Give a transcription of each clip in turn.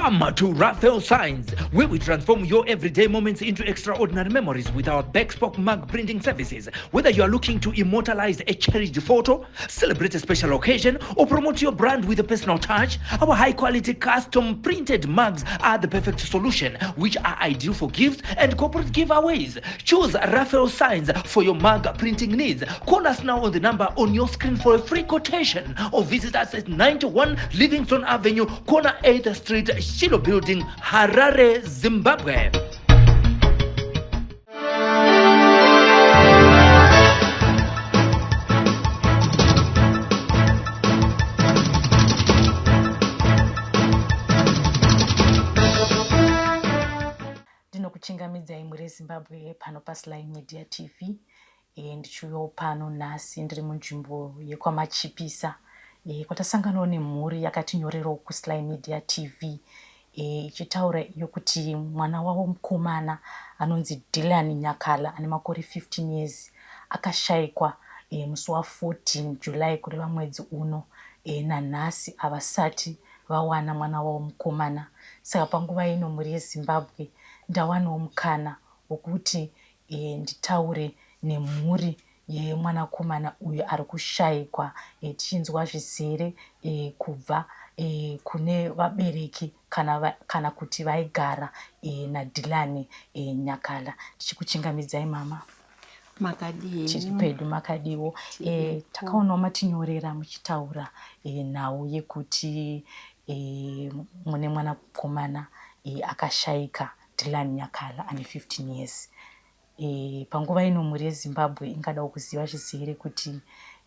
Come to Raphael Signs, where we transform your everyday moments into extraordinary memories with our bespoke mug printing services. Whether you are looking to immortalize a cherished photo, celebrate a special occasion, or promote your brand with a personal touch, our high quality custom printed mugs are the perfect solution, which are ideal for gifts and corporate giveaways. Choose Raphael Signs for your mug printing needs. Call us now on the number on your screen for a free quotation or visit us at 91 Livingston Avenue, corner 8th Street, Shiloh Building, Harare, Zimbabwe. Ndinokuchingamidzai mhuri yeZimbabwe pano paSly Media TV. E, ndichiuyawo pano nhasi ndiri munzvimbo yekwaMachipisa e, kwatasanganawo nemhuri yakatinyorerawo kuSly Media TV e, ichitaura iyo kuti mwana wavo mukomana anonzi Dylan Nyakala ane makore 15 years akashaikwa e, musi wa 14 July kureva mwedzi uno e, nanhasi havasati vawana mwana wavo mukomana. Saka panguva ino mhuri yeZimbabwe ndawanawo mukana wokuti e, nditaure nemhuri yemwanakomana uyu ari kushaikwa e, tichinzwa zvizere e, kubva e, kune vabereki kana, va, kana kuti vaigara e, naDhilani e, Nyakala. Ndichikuchingamidzai mama. Makadii? Tiri pedu makadiwo. E, takaonawo matinyorera muchitaura e, nhau yekuti e, mune mwanakomana e, akashaika Dylan Nyakala ane 15 years. E, panguva ino mhuri yeZimbabwe ingadawo kuziva zvizere kuti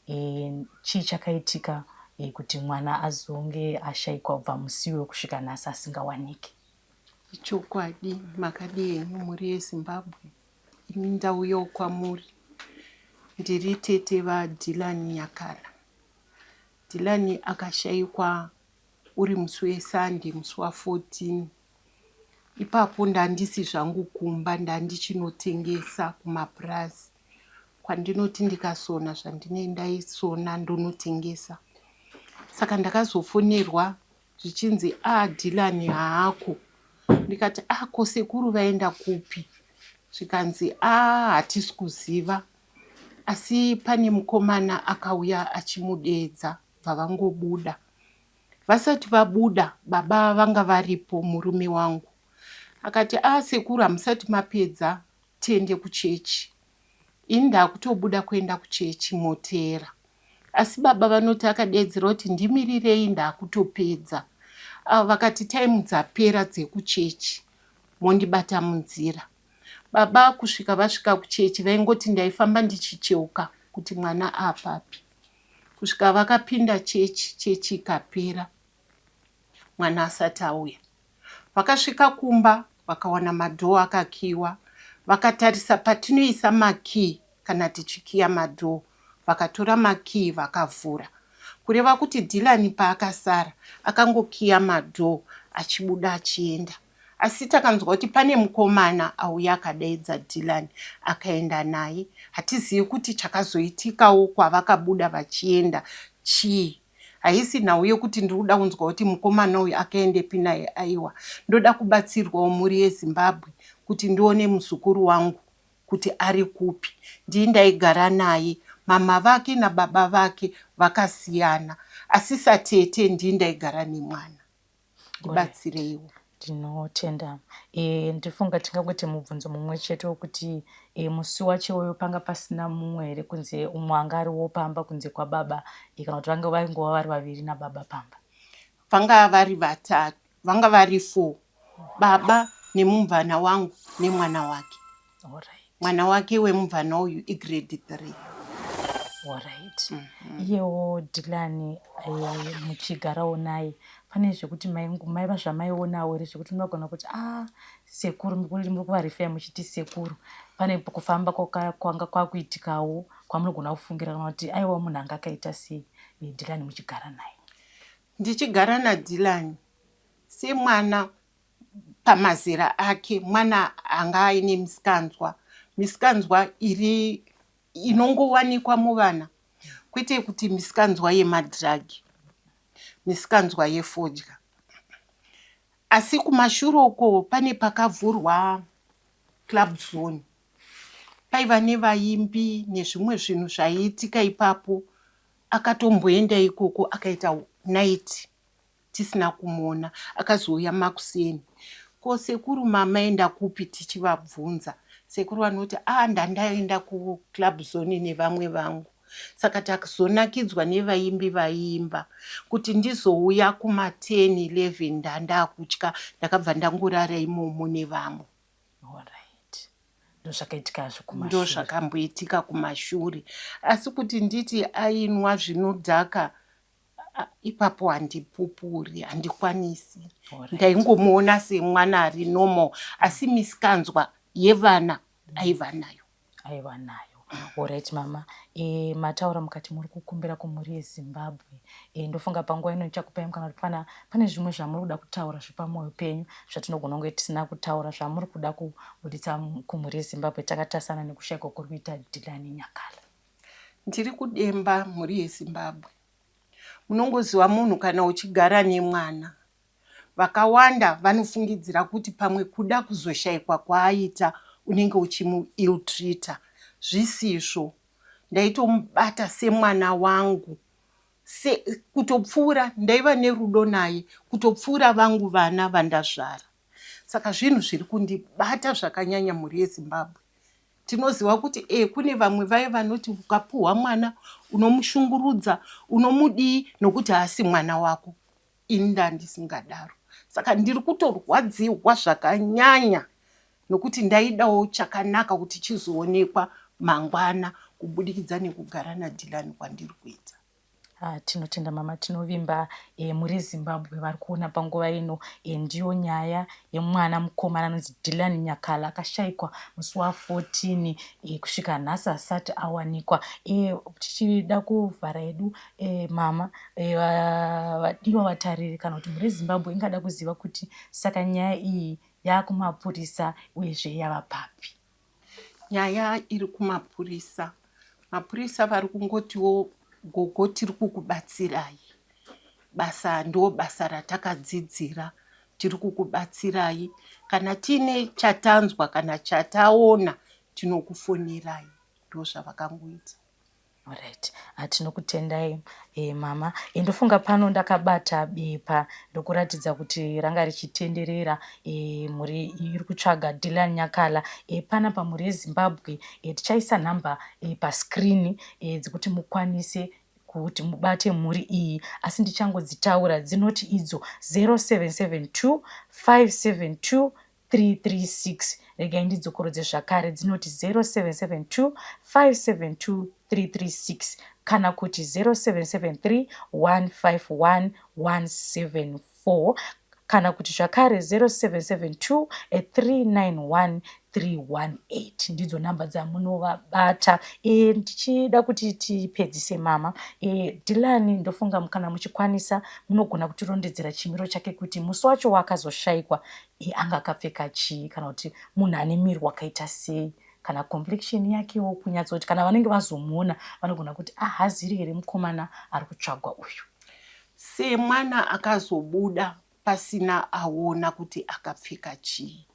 e, chii chakaitika e, kuti mwana azonge ashaikwa kubva musi iwoyo kusvika nhasi asingawaniki. Ichokwadi, makadii henyu mhuri yeZimbabwe? Ini ndauyawo kwamuri. Ndiri tete vaDylan Nyakala. Dylan akashaikwa uri musi weSunday musi wa 14 Ipapo ndandisi zvangu kumba ndandichinotengesa kumapurazi kwandinoti ndikasona zvandinee ndaisona ndonotengesa. Saka ndakazofonerwa zvichinzi ah Dylan haako ndikati ah ko sekuru vaenda kupi zvikanzi ah hatisi kuziva asi pane mukomana akauya achimudeedza bvavangobuda. Vasati vabuda baba vanga varipo murume wangu akati ah sekuru hamusati mapedza tiende kuchechi. Ini ndakutobuda kuenda kuchechi moteera. Asi baba vanoti akadeedzera kuti ndimirirei ndakutopedza. Ah, vakati time dzapera dzekuchechi mondibata munzira. Baba kusvika vasvika kuchechi vaingoti ndaifamba ndichicheuka kuti mwana apapi. Kusvika vakapinda chechi, chechi ikapera mwana asati auya. Vakasvika kumba vakawana madoor akakiiwa. Vakatarisa patinoisa makey kana tichikiya madoor vakatora makey vakavhura. Kureva kuti Dylan paakasara akangokiya madoor achibuda achienda. Asi takanzwa kuti pane mukomana auya akadaidza Dylan akaenda naye. Hatizivi kuti chakazoitikawo kwavakabuda vachienda chii. Haisi nhau yekuti ndiri kuda kunzwa kuti mukomana uyu akaendepi naye aiwa. Ndoda kubatsirwawo mhuri yeZimbabwe kuti ndione muzukuru wangu kuti ari kupi. Ndini ndaigara naye, mama vake nababa vake vakasiyana asi satete ndini ndaigara nemwana. Ndibatsireiwo. Ndinotenda. E, ndifunga tingangoite mubvunzo mumwe chete wokuti e, musi wacho iwoyo panga pasina mumwe here kunze umwe anga ariwo pamba kunze kwababa e, kana kuti vanga vaingova vari vaviri nababa pamba? Vanga vari vatatu, vanga vari four, baba nemumvana wangu nemwana wake. Alright. Mwana wake wemumvana uyu igrade 3. Alright. Mm -hmm. Iyewo Dylan eh, muchigarawo naye pane zvekuti maiva zvamaionawo here zvekuti munogona kuti ah sekuru muri kuvarifeya muchiti sekuru pane kufamba kwanga kwakuitikawo kwamunogona kufungira kana kuti aiwa munhu anga akaita sei eh, Dylan muchigara naye. Ndichigara naDylan semwana pamazera ake mwana anga aine misikanzwa misikanzwa iri inongowanikwa muvana kwete kuti misikanzwa yemadhiragi misikanzwa yefodya. Asi kumashure uko pane pakavhurwa Club Zone. Paiva nevaimbi nezvimwe zvinhu zvaiitika ipapo. Akatomboenda ikoko akaita night tisina kumuona. Akazouya makuseni. Ko sekuru mamaenda kupi tichivabvunza. Sekuru vanoti ah ndandaenda kuClub Zone nevamwe vangu. Saka tazonakidzwa nevaimbi vaiimba. Kuti ndizouya kuma 10, 11 ndandakutya ndakabva ndangorara imomo nevamwe. Alright. Ndozvakaitika kumashure. Ndozvakamboitika kumashure. Asi kuti nditi ainwa zvinodhaka ipapo handipupuri, handikwanisi. Ndaingomuona semwana ari normal asi misikanzwa yevana aiva nayo. Aiva nayo. Alright mama. E, mataura mukati muri kukumbira kumhuri yeZimbabwe. E, ndofunga panguva ino ndichakupai mukana kuti pana pane zvimwe zvamuri kuda kutaura zvepamwoyo penyu zvatinogona kunge tisina kutaura zvamuri kuda kubuditsa kumhuri yeZimbabwe takatasana nekushaikwa kuri kuita Dilani Nyakala. Ndiri kudemba mhuri yeZimbabwe. Munongoziva munhu kana uchigara nemwana Vakawanda vanofungidzira kuti pamwe kuda kuzoshaikwa kwaaita unenge uchimu ill-treater. Zvisizvo. Ndaitomubata semwana wangu. Se, kutopfuura, ndaiva nerudo naye kutopfuura vangu vana vandazvara. Saka zvinhu zviri kundibata zvakanyanya mhuri yeZimbabwe. Tinoziva kuti e kune vamwe vaye vanoti ukapuhwa mwana unomushungurudza, unomudii nokuti haasi mwana wako. Ini ndandisingadaro saka ndiri kutorwadziwa zvakanyanya nokuti ndaidawo chakanaka kuti chizoonekwa mangwana kubudikidza nekugara naDylan kwandiri kuita. Ah, tinotenda mama, tinovimba e, muri Zimbabwe vari kuona panguva ino e, ndiyo nyaya yemwana mukomana anonzi Dylan Nyakala akashaikwa musi wa 14 e, kusvika nhasi asati awanikwa. E, tichida kuvhara hedu e, mama e, vadiwa vatariri kana kuti mhuri yeZimbabwe ingada kuziva kuti saka nyaya iyi yakumapurisa uyezve yava papi? Nyaya iri kumapurisa. Mapurisa vari kungotiwo gogo tiri kukubatsirai. Basa ndo basa ratakadzidzira tiri kukubatsirai. Kana tiine chatanzwa kana chataona tinokufonerai. Ndozvavakangoita. Alright. Ah, tinokutendai eh, mama. Eh, ndofunga pano ndakabata bepa ndokuratidza kuti ranga richitenderera eh, mhuri iri kutsvaga Dylan Nyakala. Eh, panapa mhuri yeZimbabwe eh, tichaisa nhamba eh, pascreen eh, dzekuti mukwanise kuti mubate mhuri iyi asi ndichangodzitaura dzinoti idzo 0772 572 336 regai ndidzokorodze zvakare dzinoti 0772 572 336 kana kuti 0773 151 174 kana kuti zvakare 0772 391 318 ndidzo nhamba dzamunovabata. E, ndichida kuti tipedzise mama e, Dylan ndofunga kana muchikwanisa munogona kutirondedzera chimiro chake kuti musi wacho waakazoshaikwa e, anga akapfeka chii kana kuti munhu ane miri wakaita sei kana complexion yakewo kunyatsoti kana vanenge vazomuona vanogona kuti ah haziri here mukomana ari kutsvagwa uyu. Semwana akazobuda pasina aona kuti akapfeka chii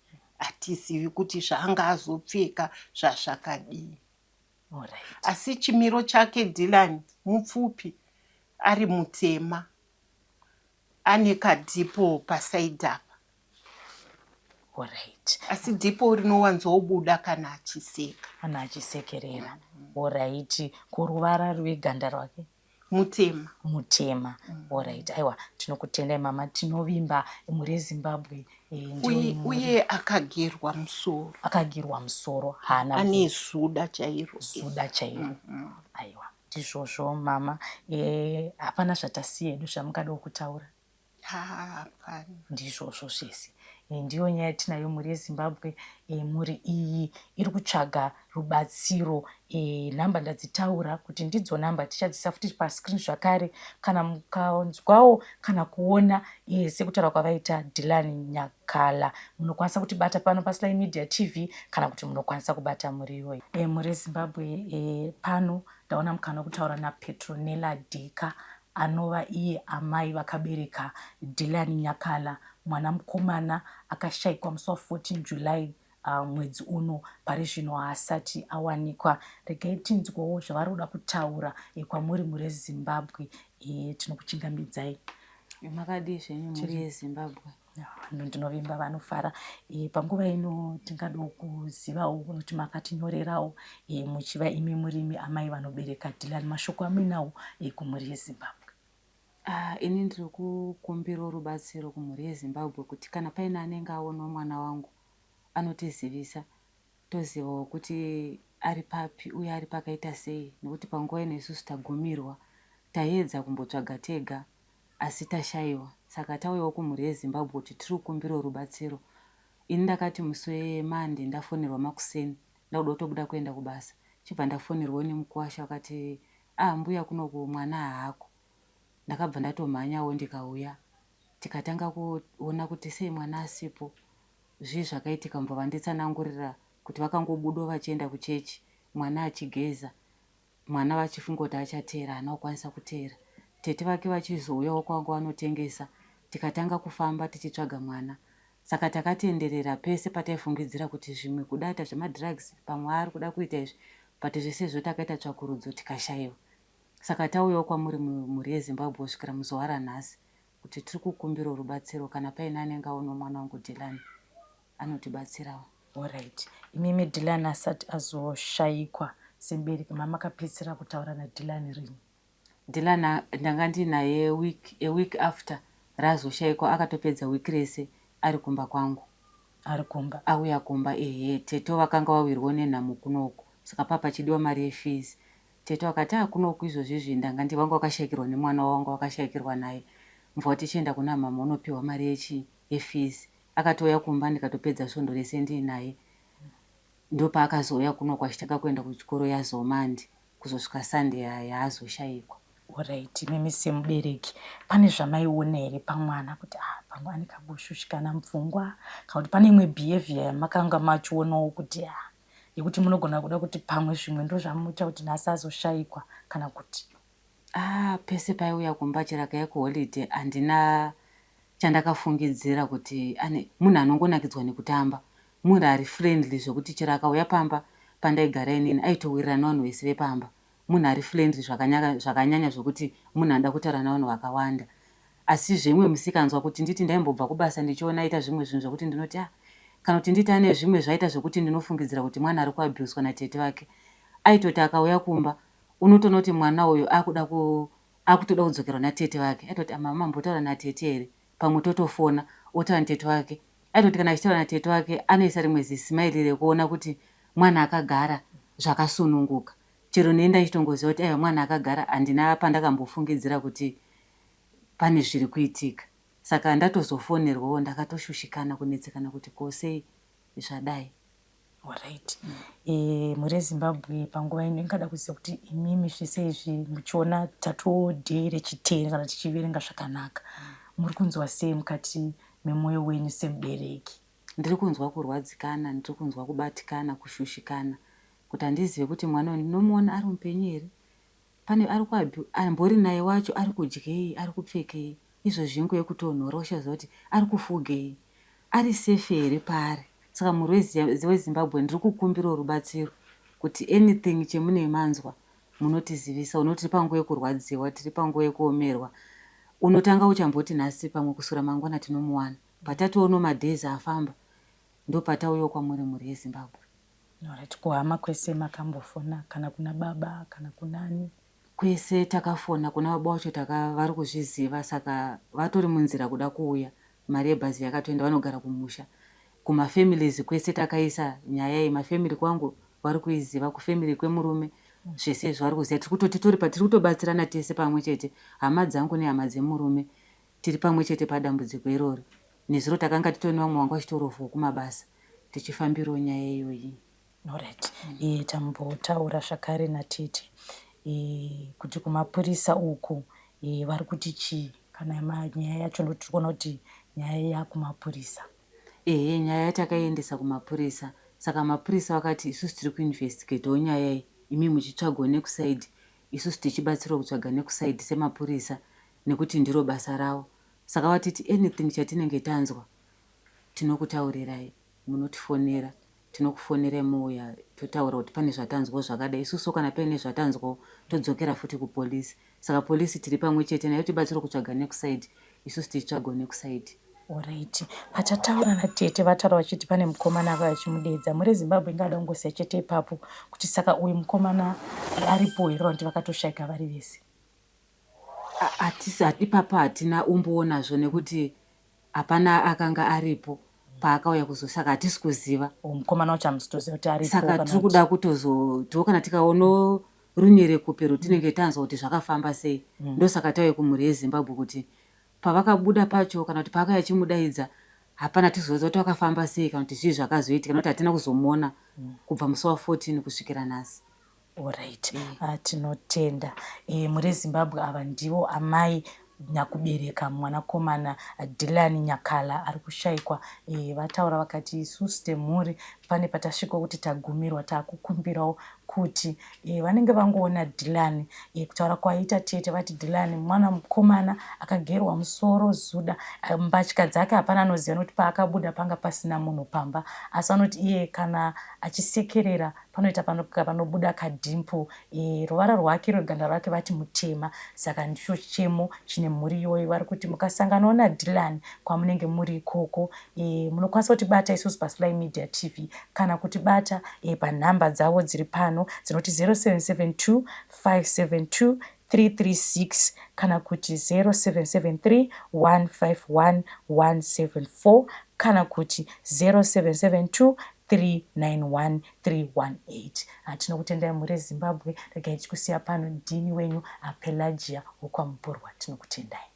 hatizivi kuti zvaanga azopfeka zvazvakadii. Asi chimiro chake Dylan mupfupi ari mutema ane kadhipo pasaidhi apa. Alright. Asi dhipo rinowanzobuda kana achiseka. Kana achisekerera. Alright. Ko ruvara rweganda rwake? Mutema. Mutema. Alright. Aiwa, tinokutendai mama, tinovimba mhuri yeZimbabwe. Eh, uye, uye akagerwa musoro. Akagerwa musoro, haana ane zuda chairo. Zuda chairo. Mm -hmm. Aiwa, ndizvozvo mama. Eh, hapana zvatasiya hedu zvamungadawo kutaura. Hapana. Ndizvozvo zvese. E, ndiyo nyaya yatinayo mhuri yeZimbabwe. E, mhuri iyi iri kutsvaga rubatsiro. E, nhamba ndadzitaura kuti ndidzo nhamba tichadzisa futi pascreen zvakare kana mukanzwawo kana kuona e, sekutaura kwavaita Dylan Nyakala munokwanisa kutibata pano paSly Media TV kana kuti munokwanisa kubata mhuri iyoyi. E, mhuri yeZimbabwe e, pano ndaona mukana wekutaura naPetronella Dhika. anova iye amai vakabereka Dylan Nyakala, mwana mukomana akashaikwa musi wa 14 July mwedzi uno. Pari zvino haasati awanikwa. Regai tinzwewo zvavari kuda kutaura kwamuri muri Zimbabwe. Tinokuchingamidzai. Makadii zvenyu mhuri yeZimbabwe? Vanhu ndinovimba vanofara. Panguva ino tingadawo kuzivawo kuti makatinyorerawo muchiva imi murimi amai vanobereka Dylan, mashoko amuinawo kumhuri yeZimbabwe. Ah, ini ndiri kukumbirawo rubatsiro kumhuri yeZimbabwe kuti kana paine anenge aonawo mwana wangu anotizivisa, tozivawo kuti ari papi uye ari pakaita sei, nekuti panguva ino isusu tagumirwa. Taiedza kumbotsvaga tega asi tashaiwa, saka tauyawo kumhuri yeZimbabwe kuti tiri kukumbirawo rubatsiro. Ini ndakati musi weMonday ndafonerwa makuseni ndakuda kutobuda kuenda kubasa, chibva ndafonerwawo nemukuwasha vakati, ah, mbuya kunoku mwana haako. Ndakabva ndatomhanyawo ndikauya, tikatanga kuona kuti sei mwana asipo, zvii zvakaitika. Mubva vanditsanangurira kuti vakangobudawo vachienda kuchechi, mwana achigeza, mwana vachifunga kuti achateera, haana kukwanisa kuteera. Tete vake vachizouyawo kwanga vanotengesa, tikatanga kufamba tichitsvaga mwana. Saka takatenderera pese pataifungidzira kuti zvimwe kuda aita zvemadrugs, pamwe ari kuda kuita izvi, but zvese izvo takaita tsvakurudzo tikashaiwa. Saka tauyawo kwamuri mhuri yeZimbabwe kusvikira muzuva ranhasi kuti tiri kukumbirawo rubatsiro, kana paine anenge aonawo mwana wangu Dylan anotibatsirawo. Alright. Imimi Dylan asati azoshaikwa, semubereki mamakapedzisira kutaura naDylan rini? Dylan ndanga ndinaye week, a week after raazoshaikwa, akatopedza week rese ari kumba kwangu. Ari kumba? Auya kumba, ehe. Tete vakanga vawirwawo nenhamo kunoku, saka papa pachidiwa mari yefees. Tete vakati, ah, kunoku izvozvi izvi ndanga ndi vanga vakashaikirwa nemwana wavo, vanga vakashaikirwa naye. Mubva tichienda kuna mama unopiwa mari yechi yefees. Akatouya kumba ndikatopedza svondo rese ndiinaye. Ndopaakazouya kunoku achitanga kuenda kuchikoro yazoMonday kuzosvika Sunday yaazoshaikwa. Alright, imimi semubereki pane zvamaiona here pamwana kuti ah, pamwe ane kakushushikana mupfungwa, kana kuti pane imwe behavior yamakanga machionawo kuti ah, yekuti munogona kuda kuti pamwe zvimwe ndozvamuita kuti nhasi azoshaikwa, kana kuti? Ah, pese paiuya kumba chero akauya kuholiday handina chandakafungidzira kuti ane. Munhu anongonakidzwa nekutamba, munhu ari friendly zvekuti chero akauya pamba pandaigara inini aitowirirana nevanhu vese vepamba. Munhu ari friendly zvakanyanya zvekuti munhu anoda kutaura nevanhu vakawanda. Asi zvimwe musikanzwa kuti nditi ndaimbobva kubasa ndichiona aita zvimwe zvinhu zvekuti ndinoti ah, kana kuti nditi ane zvimwe zvaita zvekuti ndinofungidzira kuti mwana ari kuabhuswa natete vake. Aitoti akauya kumba unotoona kuti mwana uyu akuda ku akutoda kudzokerwa natete vake. Aitoti, mama mambotaura natete here? Pamwe totofona, otaura natete vake. Aitoti kana achitaura natete vake anoisa rimwe zismaili rekuona kuti mwana akagara zvakasununguka. Chero neni ndachitongoziva kuti aiwa mwana akagara, handina pandakambofungidzira kuti pane zviri kuitika. Saka ndatozofonerwawo ndakatoshushikana kunetsekana kuti ko sei zvadai. Alright. Mhuri yeZimbabwe panguva ino ingada kuziva kuti imimi zvese izvi muchiona tatoo day rechiteni kana tichiverenga zvakanaka, muri kunzwa sei mukati memwoyo wenyu semubereki? Ndiri kunzwa kurwadzikana, ndiri kunzwa kubatikana, kushushikana kuti handizive kuti mwana uyu ndinomuona ari mupenyu here, pane ari ambori naye wacho ari kudyei, ari kupfekei. Izvozvi nguva yekutonhora uchaziva kuti ari kufugei, ari safe here paari. Saka mhuri weZimbabwe ndiri kukumbirawo rubatsiro kuti anything chemunenge manzwa munotizivisa. Uno tiri panguva yekurwadziwa, tiri panguva yekuomerwa. Unotanga uchamboti nhasi pamwe kusura mangwana tinomuwana, patatoona madays afamba ndopatauyawo kwamuri mhuri yeZimbabwe. Alright, kuhama kwese makambofona, kana kuna baba kana kunani? Kwese takafona, kuna baba vacho vari kuzviziva, saka vatori munzira kuda kuuya. Mari yebhazi yakatoenda, vanogara kumusha. Kumafamilies kwese takaisa nyaya iyi, mafamily kwangu vari kuiziva, kufamily kwemurume zvese izvi vari kuziva. Tiri kutoti tori tiri kutobatsirana tese pamwe chete, hama dzangu nehama dzemurume tiri pamwe chete padambudziko irori. Nezuro takanga titori nevamwe vanga vachitorovhawo kumabasa tichifambirawo nyaya iyoyi. Alright. Tambotaura zvakare natete kuti kumapurisa uku vari kuti chii kana nyaya yacho, ndokuti tiri kuona kuti nyaya yakumapurisa. Ehe, nyaya yatakaendesa kumapurisa, saka mapurisa vakati isusu tiri kuinvestigatawo nyaya iyi, imi muchitsvagawo nekuside. Isusu tichibatsirwa kutsvaga nekusaidhi semapurisa nekuti ndiro basa ravo. Saka vatiti anything chatinenge tanzwa tinokutaurirai, munotifonera, tinokufonerai mouya totaura kuti pane zvatanzwawo zvakadai. Isusu kana paine zvatanzwawo todzokera futi kupolice. Saka police tiri pamwe chete nayo tibatsirwe kutsvaga nekusaidhi, isusu tichitsvagawo nekusaidhi. Horaiti. Patataura natete vataura vachiti pane mukomana akauya achimudeedza. Mhuri yeZimbabwe ingada kungosiya chete ipapo kuti saka uyu mukomana aripo here kana kuti vakatoshaika vari vese. Hatisi ipapo hatina umbowo nazvo nekuti hapana akanga aripo paakauya kuzo saka hatisi kuziva. Oh, mukomana wacho hamusitoziva kuti aripo Saka tiri kuda kutozotiwo kana tikaono runyerekupe rwutinenge tanzwa kuti zvakafamba sei. Ndosaka tauya kumhuri yeZimbabwe kuti Pavakabuda pacho kana kuti paakauya achimudaidza hapana tizoziva kuti vakafamba sei kana kuti zvii zvakazoitika nekuti hatina kuzomuona kubva musi wa 14 kusvikira nhasi. Alright. Ah, tinotenda e, mhuri yeZimbabwe ava ndivo amai nyakubereka mwanakomana ah, Dylan Nyakala ari kushaikwa. E, vataura vakati isusu temhuri pane patasvika kuti tagumirwa takukumbirawo kuti e, vanenge vangoona Dylan e, kutaura kwaita tete vati Dylan mwana mukomana akagerwa musoro zuda eh, mbatya dzake hapana anoziva nokuti paakabuda panga pasina munhu pamba asi anoti iye kana achisekerera panoita panobuda kadhimpo e, ruvara rwake rweganda rwake vati mutema saka ndicho chichemo chine mhuri iyoyo vari kuti mukasanganawo naDylan kwamunenge muri ikoko e, munokwanisa kutibata isusu paSly Media TV kana kutibata e, panhamba dzavo dziri pano dzinoti 0772 572 336 kana kuti 0773 151 174 kana kuti 0772 391 318. Tinokutendai mhuri yeZimbabwe, regai tichikusiya pano. Ndini wenyu Pelagia wekwaMupurwa. Tinokutendai.